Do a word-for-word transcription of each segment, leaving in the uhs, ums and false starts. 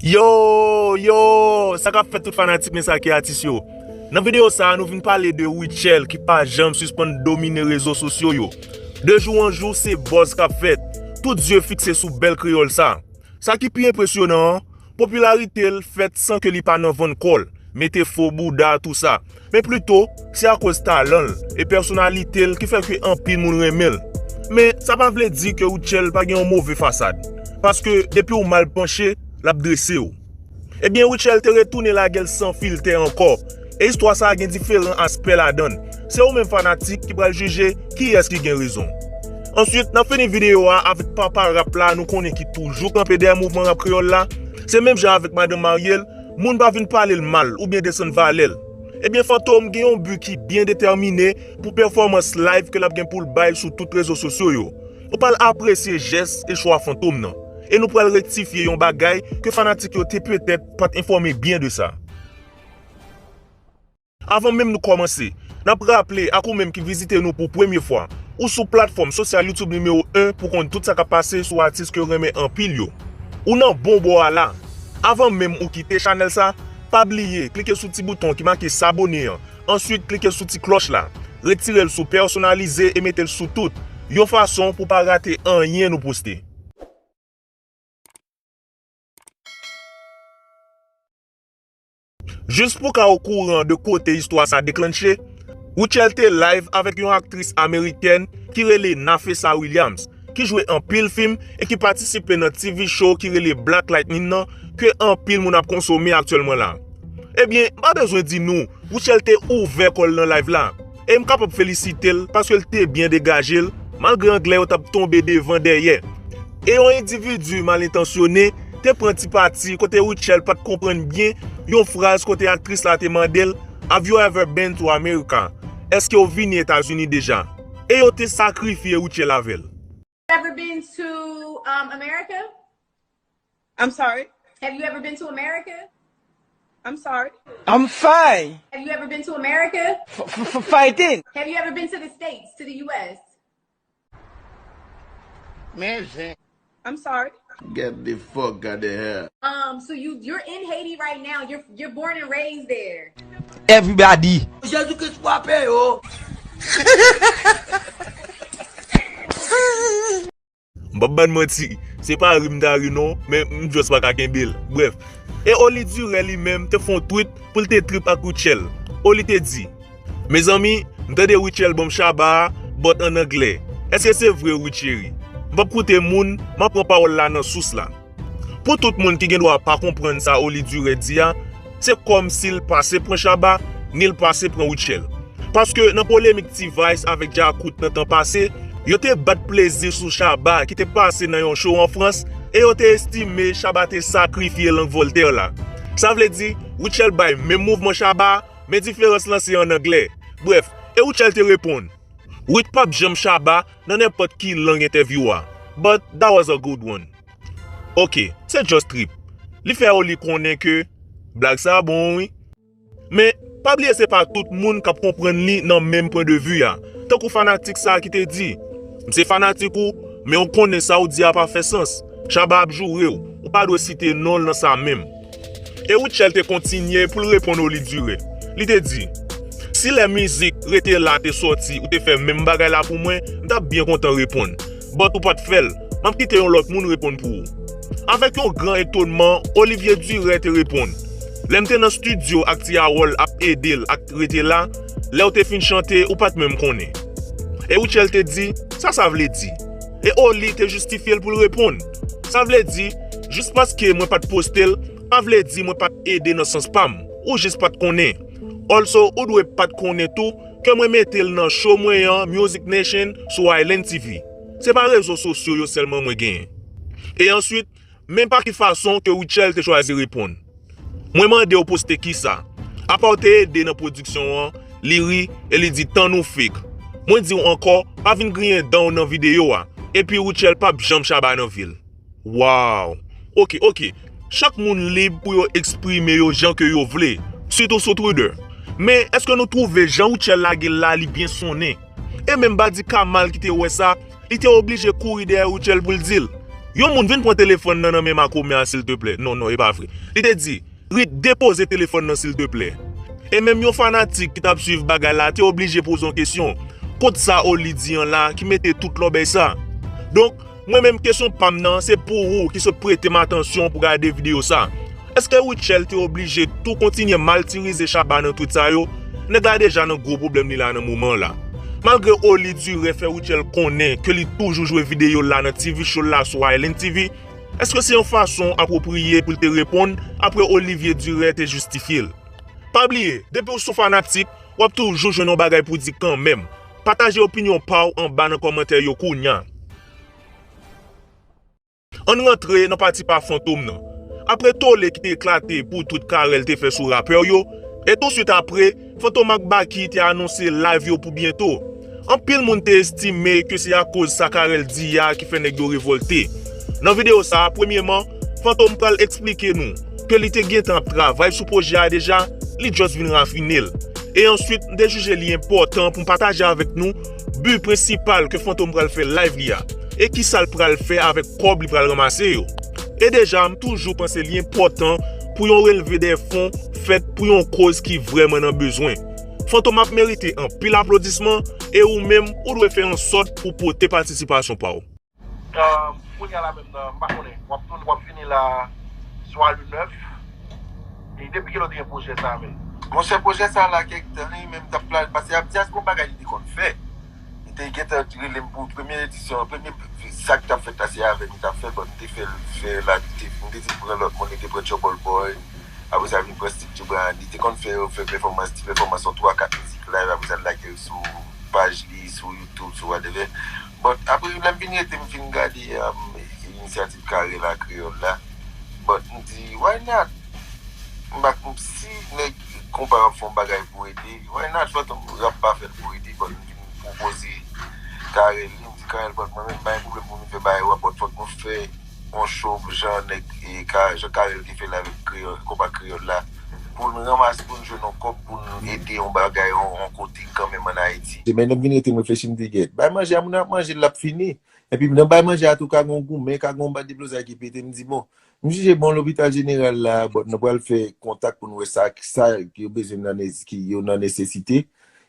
Yo, yo, sa k ap fèt tout fanatik men sa ki atis yo. Nan videyo sa a, nou vin pale de Rutshelle ki pa janm sispann domine rezo sosyo yo. De jou an jou, se buzz k ap fèt. Tout zye fikse sou bèl kreyòl sa. Sa ki pi enpresyonan an, popilarite l fèt san ke li pa nan vann kò l, mete fo bouda, tou sa. Men plito, se akoz talan l e pèsonalite l ki fè ke anpil moun renmen l. Men sa pa vle di ke Rutshelle pa gen yon move fasad. Paske depi w mal panche, l ap drese w. Ebyen, Rutshelle te retounen lage l san filtè ankò. E istwa sa a gen diferan aspè ladan l. Se ou menm fanatik ki pral jije kiyès ki gen rezon. Answit, n ap fini videyo a avèk papa rap la nou konnen ki toujou kanpe dèyè mouvman rap kreyòl la. Se menm jan avèk madanm marye l, moun pa vin pale l mal oubyen desann valè l. Ebyen, Fantom gen yon bi ki byen detèmine pou pèfòmans live ke l ap gen pou l bay sou tout rezo sosyo yo. Nou pral apresye jès e chwa Fantom nan. E nou pral rektifye yon bagay ke fanatik yo te petèt pa t enfòme byen de sa. Avan menm nou kòmanse, n ap raple ak ou menm ki vizite nou pou premye fwa, ou sou platfòm sosyal YouTube nimewo en pou konn tout sa k ap pase sou atis ke w renmen anpil yo. Ou nan bon bò a la. Avan menm ou kite chanèl sa, pa bliye klike sou ti bouton ki make sabone an, answit klike sou ti klòch la. Retire l sou pèsonalize e mete l sou tout, yon fason pou w pa rate anyen nou poste. Jis pou w ka okouran de kote istwa sa deklanche, Rutshelle te live avèk yon aktris amerikèn ki rele Nafessa Williams, ki jwe anpil fim e ki patisipe nan T V show ki rele Black Lightning nan, ke anpil moun ap konsome aktyèlman la. Ebyen, m pa bezwen di nou, Rutshelle te ouvè kò l nan live la. E m kapab felisite l paske l te byen degaje l, malgre anglè yo t ap tonbe devan dèyè. E yon endividi malentansyone te pran ti pati kote Rutshelle pa t konprann byen yon fraz kote aktris la te mande l, "Have you ever been to America?" Èske w vini Etazini deja? E yo te sakrifye Rutshelle avè l. Ever been to um, America? I'm sorry. Have you ever been to America? I'm sorry. I'm fine. Have you ever been to America? F- f- f- fighting. Have you ever been to the States, to the U S? Men zen. I'm sorry. Get the fuck out of here. Um, so you you're in Haiti right now. You're you're born and raised there. Everybody. Jezi Kris frape yo. M p ap ban n manti, se pa ri m ta ri non, men m just pa ka kenbe l. Brèf. E Oli Durè li menm te fè yon tweet pou l te trip ak Rutshelle. Oli te di, "Mezanmi, m tande Rutshelle ban m Shabba a, but an anglè. Èske se vre Rut cheri? M p ap koute moun, m ap pran pawòl la nan sous la." Pou tout moun ki gen dwa pa konprann sa Oli Durè di a, se kòmsi l pase pran Shabba, ni l pase pran Rutshelle. Paske nan polemik T-Vice avèk Djakout nan tan pase, yo te bat plezi sou Shabba ki te pase nan yon show an Frans e yo te estime Shabba te sakrifye lang Voltaire la. Sa vle di, Rutshelle bay menm mouvman Shabba, men diferans lan se an anglè. Brèf, e Rutshelle te reponn, Rut p ap janm Shabba nan nenpòt ki lang entèvyou a. But that was a good one. Ok, se just trip. Li fè Oli konnen ke blag sa bon wi. Men, pa bliye se pa tout moun k ap konprann li nan menm pwen de vi a. Tankou fanatik sa ki te di, "M se fanatik ou, men ou konnen sa ou di a pa fè sans. Shabba ap joure w, ou pa dwe site non l nan sa menm." E Rutshelle te kontinye pou l reponn Oli Durè. Li te di, "Si lè mizik Rete La te sòti ou te fè menm bagay la pou mwen, m t ap byen kontan reponn. But ou pa t fè l. M ap kite yon lòt moun reponn pou ou." Avèk yon gran etonman, Olivier Durè te reponn, "Lè m te nan estidyo ak Ti Harold ap ede l ak Rete La, lè w te fin chante, ou pa t menm konnen." E Rutshelle te di, "Sa sa vle di?" E Oli te jistifye l pou l reponn, "Sa vle di, jis paske mwen pa t poste l, pa vle di mwen pa t ede nan sans pa m. Ou jis pa t konnen. Also, ou dwe pa t konnen tou ke mwen mete l nan show mwen an, Music Nation, sou Island T V. Se pa rezo sosyo yo sèlman mwen genyen." E answit, men pa ki fason ke Rutshelle te chwazi reponn. "Mwen mande w poste kisa? Apa w te ede nan pwodiksyon an?" Li ri e li di, "Tan nou fake. Mwen di w ankò, pa vin griyen dan w nan videyo a. Epi Rutshelle p ap janm Shabba nan vi l." Wow! Ok, ok. Chak moun lib pou yo eksprime yo jan ke yo vle, sitou sou Twitter. Men, èske nou twouve jan Rutshelle lage l la, li byen sonnen? E menm Badi Kamal ki te wè sa, li te oblije kouri dèyè Rutshelle pou l di l, Yon moun vin pran telefòn nan nan men makomè a silteplè. Non, non, e pa vre. Li te di, Rit, depoze telefòn nan silteplè. E menm yon fanatik ki t ap swiv bagay la te oblije poze yon kesyon. Kot sa Oli di an la ki mete tout lòbèy sa? Donk, mwen menm kesyon pa m nan se pou ou ki sot prete m atansyon pou gade videyo sa. Èske Rutshelle te oblije tou kontinye matirize Shabba nan twit sa yo? Nèg la deja nan gwo pwoblèm li la nan moman la. Malgre Oli Durè fè Rutshelle konnen ke li toujou jwe videyo l la nan T V show l la sou Island T V, èske se yon fason apwopriye pou l te reponn apre Olivier Durè te jistifye l? Pa bliye, depi w se yon fanatik, w ap toujou jwenn yon bagay pou di kanmenm. Pataje opinyon pa w anba nan kòmantè yo kounya. Ann rantre nan pati pa Fantom nan. Apre tole ki te eklate pou twit Carel te fè sou rapè yo, e touswit apre, Fantom ak Baky te anonse live yo pou byento. Anpil moun te estime ke se akoz sa Carel di a ki fè nèg yo revòlte. Nan videyo sa a, premyeman, Fantom pral eksplike nou ke li te gentan ap travay sou pwojè a deja, li just vin rafine l. E answit, m te jije li enpòtan pou m pataje avèk nou bi prensipal ke Fantom pral fè live li a, e kisa l pral fè avèk kòb li pral ranmase yo. E deja, m toujou panse li enpòtan pou yon relve de fon fèt pou yon koz ki vrèman nan bezwen. Fantom ap merite anpil aplodisman, e ou menm, ou dwe fè ansòt pou pote patisipasyon pa w. Kounye a la menm nan, m pa konnen, w ap tounen, w ap vini la swa le nèf. E depi kilè w te gen pwojè sa a menm? Monchè, pwojè sa a la kèk tan, li menm t ap plaj, paske ap di a se yon bagay li te konn fè. Li te gentan rele m pou premye edisyon, premye sa k t ap fèt la, se avè m li t ap fè, bon, m te fè l fè la, li te, m te di l pran lòt moun, li te pran Trouble Boy, apre sa vin pran Steve Gibran, li te konn fè, fè pèfòmans, ti pèfòmans, yon twa kat mizik live, apre sa l lage l sou paj li, sou YouTube, sou whatever. Bon, apre lè m vin rete, m fin gade, um, inisyativ Carel a Kreyòl la, but m di, why not? M pa konn si nèg konpa ap fè yon bagay pou ede li, why not? Fantom rap pa fèt pou ede, but m vin pwopoze Carel li, m di, Carel, but mwen menm, m pa gen pwoblèm pou nou fè bagay rap, but fòk nou fè yon show jan nèg, e, Ka-, jan Carel te fè l avèk Kreyòl, konpa Kreyòl la, pou n ranmase, pou n jwenn yon kòb, pou n ede yon bagay, yon, yon kote kanmenm ann Ayiti. Men lè m vin rete, m reflechi, m di, gèt, bay manje a, moun nan ap manje l, l ap fini. Epi nan bay manje a tou ka gen yon goumen, ka gen yon bann deblozay ki pete, m di, bon, m jije bon lopital jeneral la, but nou pral fè kontak pou n wè sa, sa yo bezwen nan nes-, ki yo nan nesesite.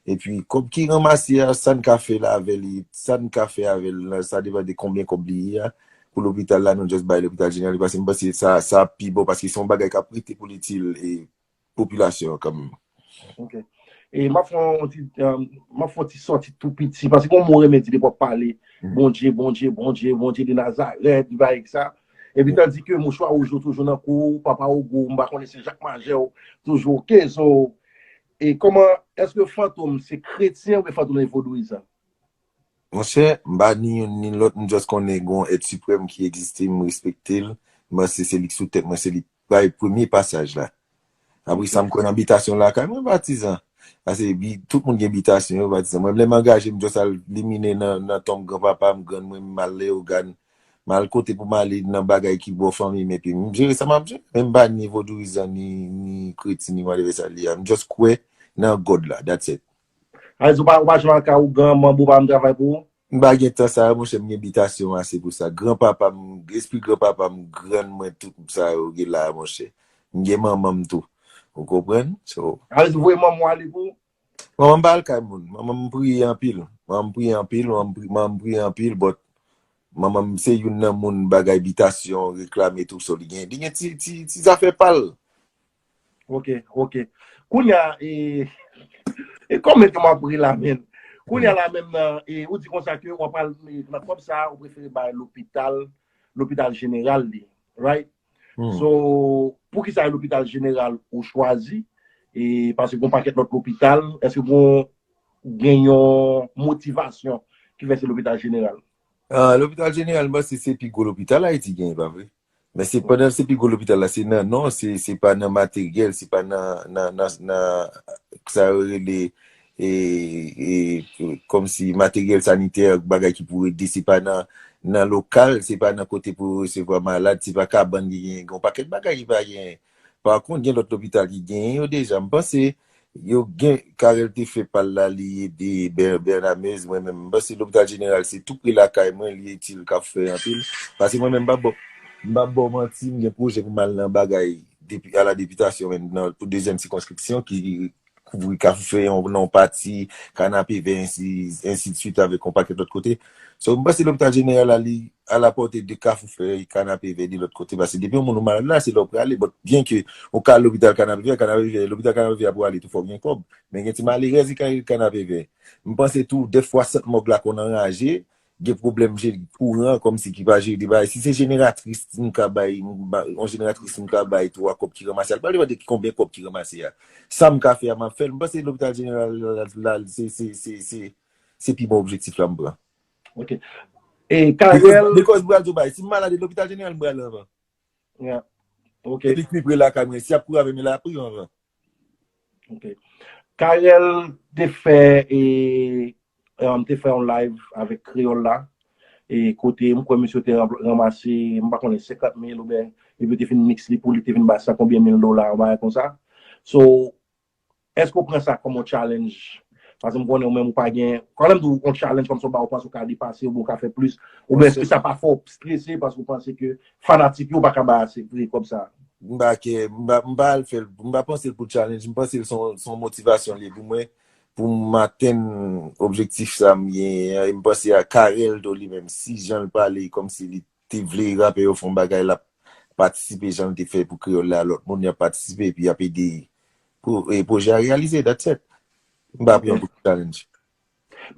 Epi kòb ki ranmase a, sa n ka fè la avè li, sa n ka fè avè l la, sa depann de konbyen kòb li ye a. Pou lopital la, nou just bay lopital jeneral li, paske m panse sa, sa pi bon, paske se yon bagay k ap rete pou l itil e popilasyon an kanmenm. Ok. E m ap fè yon ti, um, m ap fè yon ti sòti tou piti, paske gon mo renmen di depi w ap pale, Bondye, Bondye, Bondye, Bondye de Nazarèt, bagay sa. Epi tandi ke mouchwa wouj ou toujou nan kou w, papa w gou, m pa konnen se Jak Majè w toujou, ok, so, e kòman, èske Fantom se kretyen oubyen Fantom se vodouyizan? Monchè, m pa ni youn ni lòt, m just konnen gon èt siprèm ki egziste, m respekte l, m panse se li k sou tèt mwen, se li k bay premye pasaj la. Apre sa, m kwè nan bitasyon lakay mwen, patizan. Paske bi-, tout moun gen bitasyon yo, patizan. Mwen, lè m angaje, m just al liminen nan, nan tonm granpapa m, grann mwen, m al Leyogàn, m al kote pou m ale nan bagay ki bò fanmi m, epi m jere sa m ap jere. Men m pa ni vodouyizan, ni, ni kretyen, ni whatever sa l ye a. M just kwè nan God la, that's it. Sa vle di ou pa, ou pa janm al kay ougan, manbo pa janm travay pou ou? M pa gen tan sa yo, monchè, m gen bitasyon ase pou sa. Granpapa m, espri granpapa m, grann mwen, tout sa yo gen la, monchè. M gen manman m tou. Ou konprann? So, sa vle di ou voye manman w ale pou ou? Manman m pa al kay moun. Manman m priye anpil. Manman m priye anpil, manman m pri-, manman m priye anpil, but manman m se youn nan moun bagay bitasyon, reklame tou, so li gen, li gen ti, ti, ti zafè pa l. Ok, ok. Kounye a, e, e kòman ke m ap ri la, menn? Kounye a la menm nan, e, ou di konsa ke w ap al, e, nan kòb sa, ou prefere bay lopital, lopital jeneral li, right? So, poukisa e lopital jeneral ou chwazi? E, paske gon pakèt lòt lopital, èske gon, gen yon motivasyon ki fè se lopital jeneral? Ah, lopital jeneral, m panse se pi gwo lopital Ayiti genyen, pa vre? Men se pandan se pi gwo lopital la, se nan non, se, se pa nan materyèl, se pa nan, nan, nan, nan sa yo rele, e, e, kòmsi materyèl sanitè, bagay ki pou ede, se pa nan, nan lokal, se pa nan kote pou resevwa malad, se pa kabann ki genyen, gen yon pakèt bagay ki pa genyen. Pa kont, gen lòt lopital ki genyen yo deja. M panse, Yo gen, Carel te fè pa l la, li ede Ber- Bernamez. Mwen menm, m panse Lopital Jeneral se tou pre lakay mwen, li itil, k ap fè anpil. Paske mwen menm, m pa ba w, m pa ba w manti, m gen pwojè pou m al nan bagay depi, a la depitasyon, men nan, pou dezyèm sikonskripsyon ki kouvri Kafou Feyon, nan yon pati, Kanapevè, ensi, ensi de swit, avèk yon pakèt lòt kote. So, m panse Lopital Jeneral la, li a la pòte de Kafou Feyon, Kanapevè, de lòt kote. Paske depi yon moun ou malad la, se la w prale. But, byen ke ou ka al Lopital Kanapevè, Kanapevè, Lopital Kanapevè a pou ale tou, fò w gen kòb. Men gen ti malerèz ki ka rete Kanapevè. M panse tou, dèfwa sant mòg la konn anraje, gen pwoblèm je- kouran, kòmsi ki pa jere de bagay. Si se jeneratris m ka bay, m ba- yon jeneratris m ka bay twa kòb ki ranmase a, l pa depann de konbyen kòb ki ranmase a. Sa m ka fè a, m ap fè l. M panse Lopital Jeneral la, la, la, se, se, se, se, se pi bon objektif la m pran. Ok. E Carel. Because m pral di w bagay, si m malad, Lopital Jeneral m pral anvan. Yeah. Ok. Epi k pi pre lakay mwen. Si y ap kouri avè m, l ap pi anvan. Ok. Carel te fè e um, te fè yon live avèk Kreyòl la. E kote m kwè misye te ranmase, m pa konnen, senkant mil oubyen epi te fin mix li pou li, te vin ba sa konbyen mil dola, yon bagay konsa. So, èske w pran sa kòm yon challenge? Paske m konnen ou menm ou pa gen, kanmenm tou yon challenge kòmsa w ba ou panse w ka depase oubyen w ka fè plis, oubyen èske sa pa fè w strese paske w panse ke fanatik yo pa ka ba ase vre kòb sa? M pa kè, m pa, m pa al fè l, m pa panse l pou challenge, m panse l se yon, se yon motivasyon li ye pou mwen, pou m atenn objektif sa m genyen an, e m panse a Carel tou li menm, si jan l pale, kòmsi li te vle rapè yo fè yon bagay, l ap patisipe jan l te fè pou Kreyòl la, lòt moun y ap patisipe, epi y ap ede pou, e pwojè a reyalize, that's it. M pa pran pou challenge.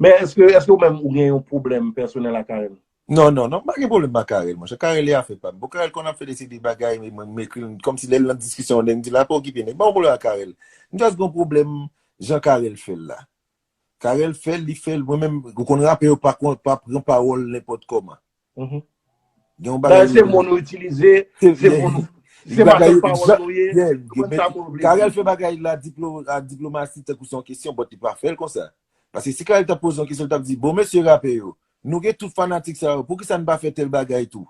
Men èske, èske ou menm ou gen yon pwoblèm pèsonèl ak Carel? Non, non, non, m pa gen pwoblèm ak Carel, monchè. Carel e afè pa m. Bon, Carel konn ap fè de seri de bagay, men mwen, m ekri l, kòmsi lè l nan diskisyon, lè m di l, "Pa okipe nèg, pa gen pwoblèm ak Carel." M just gen yon pwoblèm jan Carel fè l la. Carel fè l, li fè l, mwen menm, ou konn rapè yo pa, pa pran pawòl nenpòt kòman. Gen yon bagay. Se mo nou itilize, se mo nou, se machann pawòl nou ye. Ou konn sa mo nou vle di. Carel fè bagay la diplo, a diplomasi tankou se yon kesyon, but li pa fè l konsa. Paske si Carel t ap poze yon kesyon, li t ap di, "Bon, mesye rapè yo, nou gen tout fanatik sa yo, poukisa n pa fè tèl bagay tou?"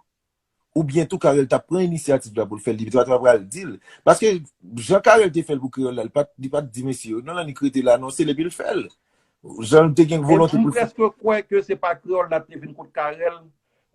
Oubyen tou Carel t ap pran inisyativ la pou l fè l, li pa t ap pral di l. Paske jan Carel te fè l pou Kreyòl la, li pa t, li pa t di mesye yo, non, non, li rete la, anonse l epi l fè l. Jan l te gen volonte pou l fè. M prèske kwè ke se pa Kreyòl la te vin kot Carel.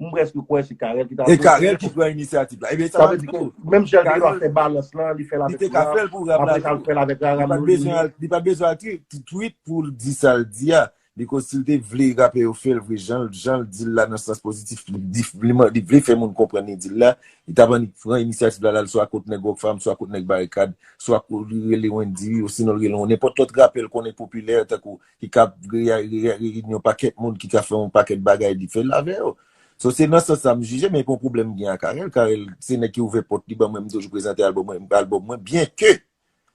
M prèske kwè se Carel ki ta. E Carel ki pran inisyativ la. Ebyen, sa vle di ke menm jan li te ka fè balans lan, li fè l avèk Ralph. Apre sa, l fè l avèk Rara Mouliné. Li pa t bezwen al tweet pou l di sa l di a. Because si l te vle rapè yo fè l vre, jan, jan l di l la nan sans pozitif, li, li, li vle fè moun konprann li di l la, li t ap annik pran inisyativ la, l al swa kot nèg Rockfam, swa kot nèg Barikad, swa kot li rele Wendy, osinon l rele yon nenpòt lòt rapè l konnen popilè, tankou ki ka reyini yon pakèt moun, ki ka fè yon pakèt bagay, li fè l avè yo. So, se nan sans sa m jije, men e pa yon pwoblèm m gen ak Carel. Carel, se nèg ki ouvè pòt li ban mwen, m toujou prezante albòm mwen, albòm mwen, byen ke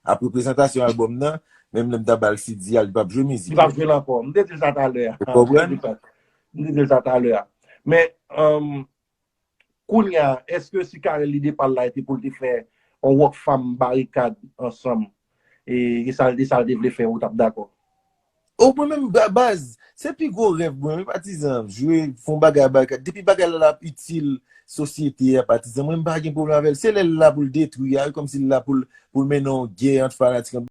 apre prezantasyon albòm nan, menm lè m ta ba l C D a, li p ap jwe mizik. Li p ap jwe l ankò. M te di l sa talè a. Ou konprann? M te di l sa talè a. Men, um, kounye a, èske si Carel lide pa l la, e te pou l te fè yon Rockfam Barikad ansanm? E, e sa, e sa l te vle fè, ou t ap dakò? O, mwen menm, ba- baz, se pi gwo rèv mwen, wi, patizan, jwe, fè yon bagay a Barikad. Depi bagay la, l ap itil sosyete a, patizan, mwen, m pa gen pwoblèm avè l. Se lè l la pou l detwi a, wi, kòmsi l la pou l, pou l mennen yon gè ant fanatik.